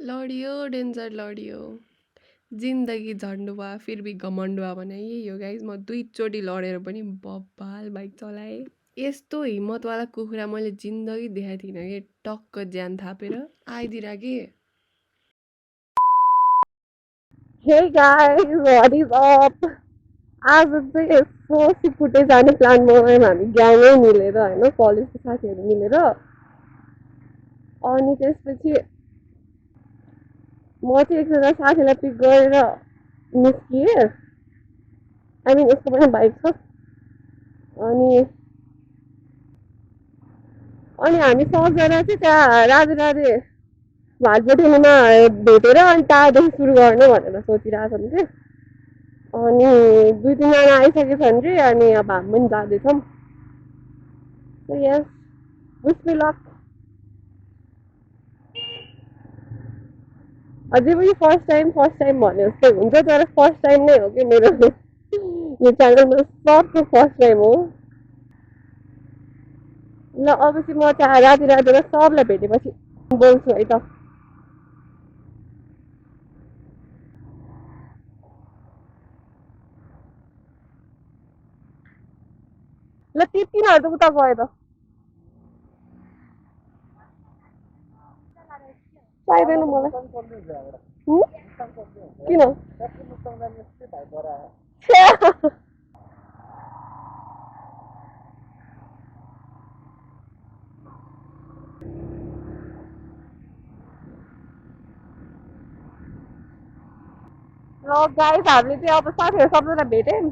लडियो danger लडियो जिन्दगी झन्डुवा फिर भी घमण्डुवा भने यही हो गाइज म दुईचोटि लडेर पनि बब्बाल बाइक चलाएँ यस्तो हिम्मतवाला कुखुरा मैले जिन्दगी देखाएको थिइनँ कि टक्क ज्यान थापेर आइदिएर कि Hey guys, what is up? आज चाहिँ यसो सिकुटे जाने प्लान बनायौँ हामी ग्याङै मिलेर होइन कलेजको साथीहरू मिलेर अनि त्यसपछि म चाहिँ एकजना साथीलाई पिक गरेर निस्किएँ आई मिन उसको पनि बाइक छ अनि अनि हामी सबजना चाहिँ त्यहाँ राधे राधे भातबोटेलीमा भेटेर अनि टाढादेखि सुरु गर्ने भनेर सोचिरहेछौँ कि अनि दुई तिनजना आइसकेछन् रे अनि अब हामी पनि जाँदैछौँ यस विश मी लक अझै पनि फर्स्ट टाइम भने जस्तो हुन्छ तर फर्स्ट टाइम नै हो कि मेरो यो च्यानलमा सबको फर्स्ट टाइम हो ल अब चाहिँ म त्यहाँ राति रातिमा सबलाई भेटेपछि बोल्छु है त ल तिनीहरू त उता गयो त चाहिँदैन मलाई किन छ्या। ल गाइस हामीले चाहिँ अब साथीहरू सबैजना भेट्यौँ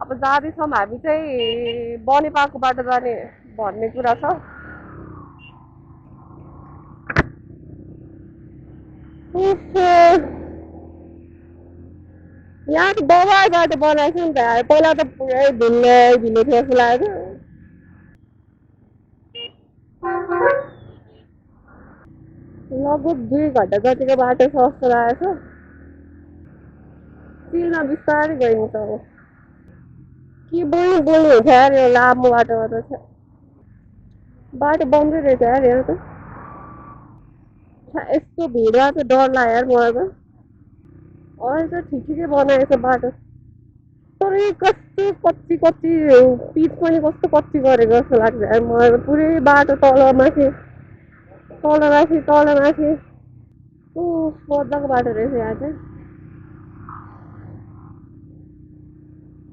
अब जाँदैछौँ हामी चाहिँ बनेपाको बाटो जाने भन्ने कुरा छ यहाँ त बबाल बाटो बनाएको छ नि त पहिला त पुरै ढिलो ढिलो थियो जस्तो लाग्यो लगभग 2 घन्टा जतिको बाटो छ जस्तो लागेको छ तिर्न बिस्तारै गइन्छ अब के बोल्नु बोल्नु हुन्छ यार यो लामो बाटोमा त छ बाटो बन्दै रहेछ यार यहाँ त यस्तो भिडमा त डर लाग्यो यार मलाई त अहिले त ठिक ठिकै बनाएको छ बाटो तर कस्तो कच्ची कच्ची पिच पनि कस्तो कच्ची गरेको जस्तो लाग्छ यार मलाई त पुरै बाटो तल माथि तल माथि मजाको बाटो रहेछ यहाँ चाहिँ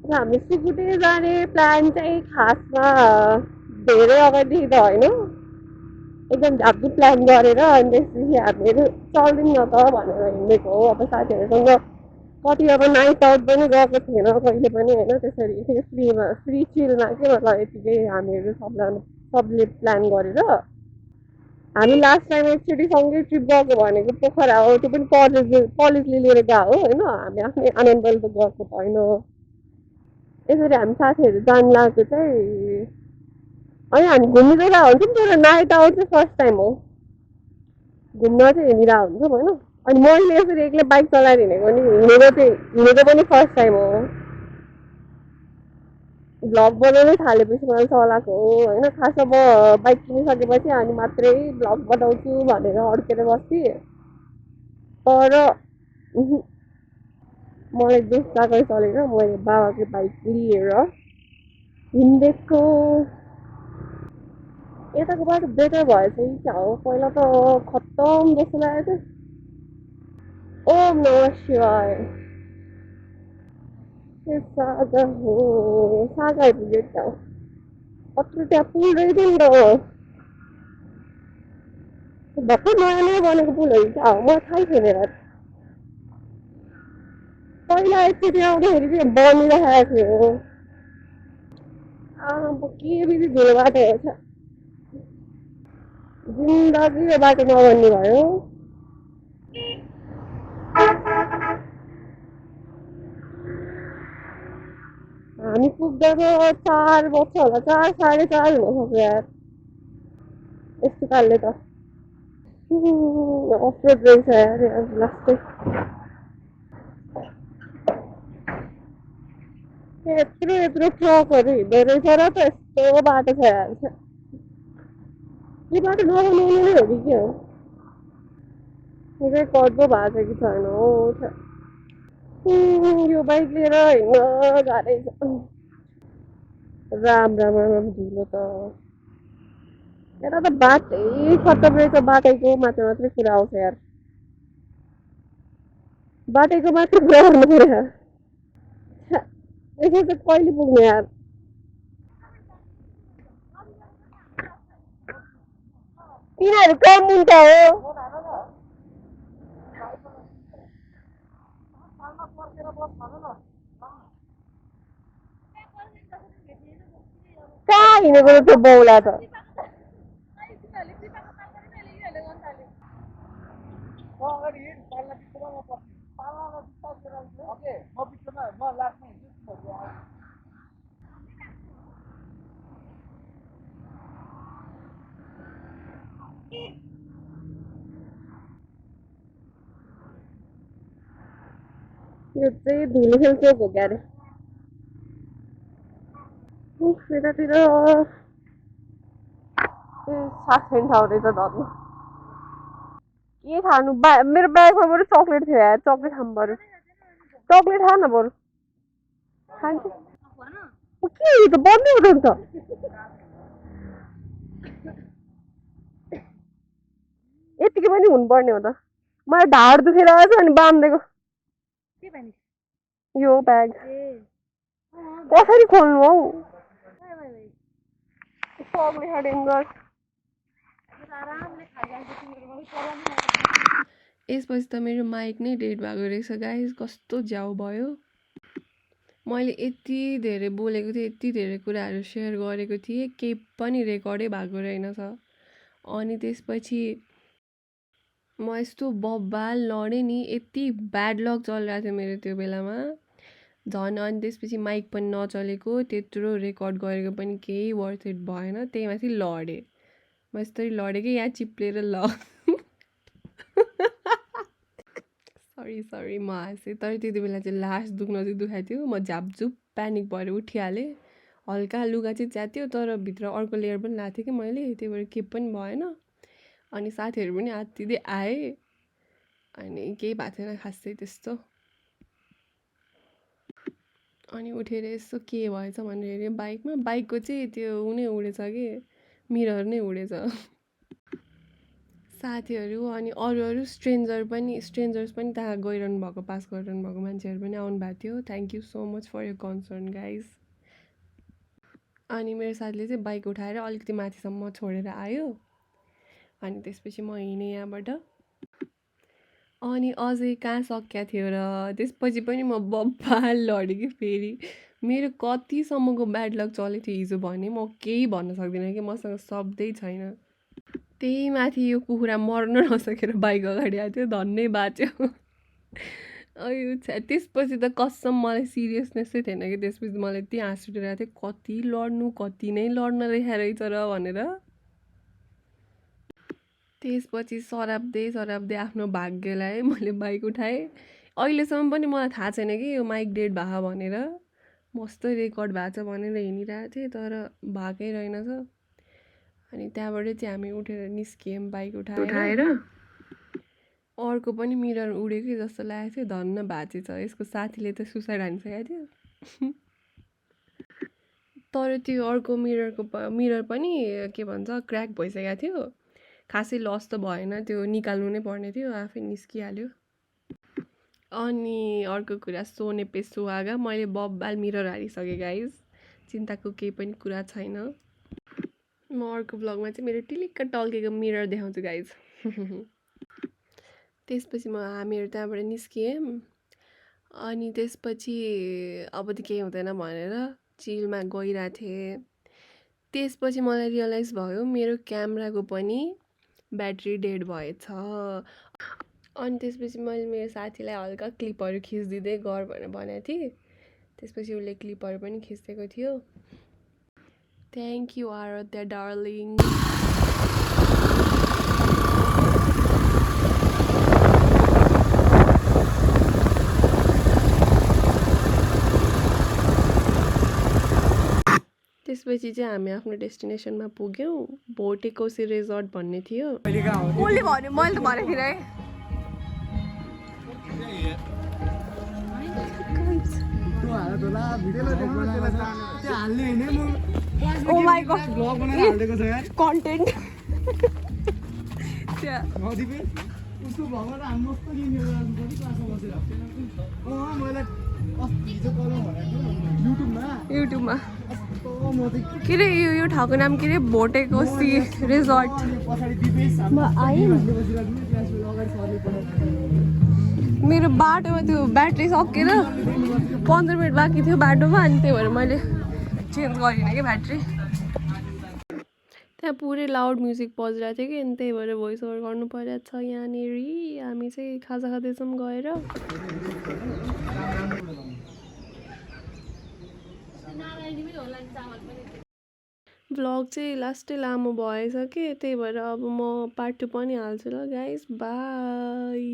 र हामी सिकुटे जाने प्लान चाहिँ खासमा धेरै अगाडिदेखि त होइन एकदम झाप्पी प्लान गरेर अनि त्यसपछि हामीहरू चल्दिउँ न त भनेर हिँडेको हो अब साथीहरूसँग कति अब नाइट आउट पनि गएको थिएन कहिले पनि होइन त्यसरी फ्री चिलमा के मतलब यतिकै हामीहरू सबले प्लान गरेर हामी लास्ट टाइम एकचोटि सँगै ट्रिप गएको भनेको पोखरा हो त्यो पनि कलेजले लिएर गएको हो होइन हामी आफ्नै आनन्दले त गएको त होइन यसरी हामी साथीहरू जानु लाग्यो चाहिँ अनि हामी घुम्नु चाहिँ हुन्छ नि तर नाइट आउट चाहिँ फर्स्ट टाइम हो घुम्न चाहिँ हिँडिरहेको हुन्छौँ होइन अनि मैले यसरी एक्लै बाइक चलाएर हिँडेको पनि फर्स्ट टाइम हो भ्लग बनाउनै थालेपछि मैले चलाएको हो होइन खास अब बाइक किनिसकेपछि अनि मात्रै भ्लग बनाउँछु भनेर अड्केर बस्थेँ तर मलाई दुःखकै चलेर मैले बाबाको बाइक लिएर हिँडेको यताको बाटो बेटर भएछ कि क्या हो पहिला त खत्तम जस्तो लागेको थियो ओम नमः शिवाय सागा हो सागा आइपुग्यो क्या हो कत्रो त्यहाँ पुल रहेछ नि त भर्खर नयाँ नयाँ बनेको पुलहरू क्या हो मलाई थाहै थिएन यार पहिला एकचोटि आउँदाखेरि चाहिँ बनिरहेको थियो अब के बिजी धुलो बाटो हेर्छ जिन्दगी यो बाटो नबन्ने भयो हामी पुग्दाको 4 बज्छ होला 4 4:30 हुनसक्छ यार यस्तो कालले त अफरोड रहेछ यार लास्टै यत्रो यत्रो ट्रकहरू हिँड्दो रहेछ र त यस्तो बाटो छ यार यो बाटो नबनाउनु नै हो कि के हो रेकर्ड पो भएको छ कि छैन हो यो बाइक लिएर हिँड्न गाह्रै छ राम राम राम ढिलो त यता त बाटै खत्तम रहेछ बाटैको मात्रै कुरा आउँछ यार बाटैको मात्रै कुरा गर्नु पऱ्यो यार यसो चाहिँ कहिले पुग्ने यार तिनीहरू कहाँ मुन्टा हो कहाँ हिँडेको त्यो बौला त यो चाहिँ धुलिखेल चोक हो क्यारे यतातिर सात सेन्ट ठाउँ रहेछ धर्नु के खानु मेरो ब्यागमा बरु चक्लेट थियो यार चक्लेट खानु पऱ्यो चक्लेट खा न बरु खान्छ के यो त बन्दै हुँदैन त यतिकै पनि हुनुपर्ने हो त मलाई ढाड दुखेर आएछ अनि बाँधिदिएको यो ब्याग कसरी खोल्नु हौ चक्लेट डेन्जर यसपछि त मेरो माइक नै डेड भएको रहेछ गाइस कस्तो झ्याउ भयो मैले यति धेरै बोलेको थिएँ यति धेरै कुराहरू सेयर गरेको थिएँ केही पनि रेकर्डै भएको रहेनछ अनि त्यसपछि म यस्तो बब्बाल लडेँ नि यति ब्याड लक चलिरहेको थियो मेरो त्यो बेलामा झन् अनि त्यसपछि माइक पनि नचलेको त्यत्रो रेकर्ड गरेको पनि केही वर्थ इट भएन त्यही माथि लडेँ म यस्तरी लडेँ कि यहाँ चिप्लेर ल सरी म हाँसेँ तर त्यति बेला चाहिँ लास्ट दुख्न चाहिँ दुखाएको थियो म झापझुप प्यानिक भएर उठिहालेँ हल्का लुगा चाहिँ च्यात्यो तर भित्र अर्को लेयर पनि लगाएको थिएँ कि मैले त्यही भएर केही पनि भएन अनि साथीहरू पनि आत्तिँदै आए अनि केही भएको थिएन खासै त्यस्तो अनि उठेर यसो के भएछ भनेर हेऱ्यो बाइकमा बाइकको चाहिँ त्यो उनी उडेछ कि मिरर नै उडेछ साथीहरू अनि अरू स्ट्रेन्जर्स पनि त्यहाँ गइरहनु भएको पास गरिरहनु भएको मान्छेहरू पनि आउनु भएको थियो thank you so much for your concern guys अनि मेरो साथीले चाहिँ बाइक उठाएर अलिकति माथिसम्म छोडेर आयो अनि त्यसपछि म हिँडेँ यहाँबाट अनि अझै कहाँ सकिया थियो र त्यसपछि पनि म बब्बाल लडेँ कि फेरि मेरो कतिसम्मको ब्याड लक चलेको थियो हिजो भने म केही भन्न सक्दिनँ कि मसँग शब्दै छैन त्यही माथि यो कुखुरा मर्न नसकेर बाइक अगाडि आएको थियो धन्नै बाँच्यो अयो त्यसपछि त कसम मलाई सिरियसनेसै थिएन कि त्यसपछि मलाई यति हाँस उठिरहेको थियो कति लड्नु कति नै लड्न रहेछ र भनेर त्यसपछि सराप्दै आफ्नो भाग्यलाई मैले बाइक उठाएँ अहिलेसम्म पनि मलाई थाहा छैन कि यो माइक डेड भए भनेर मस्तो रेकर्ड भएको छ भनेर हिँडिरहेको थिएँ तर भएकै रहेनछ अनि त्यहाँबाट चाहिँ हामी उठेर निस्कियौँ बाइक उठाएर अर्को पनि मिरर उड्यो कि जस्तो लागेको थियो धन्न भाँचेछ यसको साथीले त सुसाइड हानिसकेको थियो तर त्यो अर्को मिरर पनि के भन्छ क्र्याक भइसकेको थियो खासै लस त भएन त्यो निकाल्नु नै पर्ने थियो आफै निस्किहाल्यो अनि अर्को कुरा सोने पे सुहागा मैले बब्बाल मिरर हालिसकेँ गाइज चिन्ताको केही पनि कुरा छैन म अर्को ब्लगमा चाहिँ मेरो टिलिक्क टल्केको मिरर देखाउँछु गाइज त्यसपछि हामीहरू त्यहाँबाट निस्कियौँ अनि त्यसपछि अब त केही हुँदैन भनेर चिलमा गइरहेको थिएँ त्यसपछि मलाई रियलाइज भयो मेरो क्यामेराको पनि ब्याट्री डेड भएछ अनि त्यसपछि मैले मेरो साथीलाई हल्का क्लिपहरू खिचिदिँदै गर भनेर भनेको थिएँ त्यसपछि उसले क्लिपहरू पनि खिचिदिएको थियो थ्याङ्क यू आराध्या डार्लिङ त्यसपछि चाहिँ हामी आफ्नो डेस्टिनेसनमा पुग्यौँ भोटेकोसी रिजोर्ट भन्ने थियो उसले भन्यो मैले त भनेको थिएँ Oh my god. Content. Yeah. युट्युबमा के अरे यो ठाउँको नाम के अरे भोटेको सी रिजोर्ट मेरो बाटोमा त्यो ब्याट्री सकेर 15 मिनट बाँकी थियो बाटोमा अनि त्यही भएर मैले चेन्ज गरिनँ कि ब्याट्री त्यहाँ पुरै लाउड म्युजिक बजिरहेको थियो कि अनि त्यही भएर भोइस ओभर गर्नु परिरहेको छ यहाँनिर हामी चाहिँ खाजा खाँदैछौँ गएर भ्लग चाहिँ लास्टै लामो भएछ कि त्यही भएर अब म पार्ट 2 पनि हाल्छु ल गाइस बाई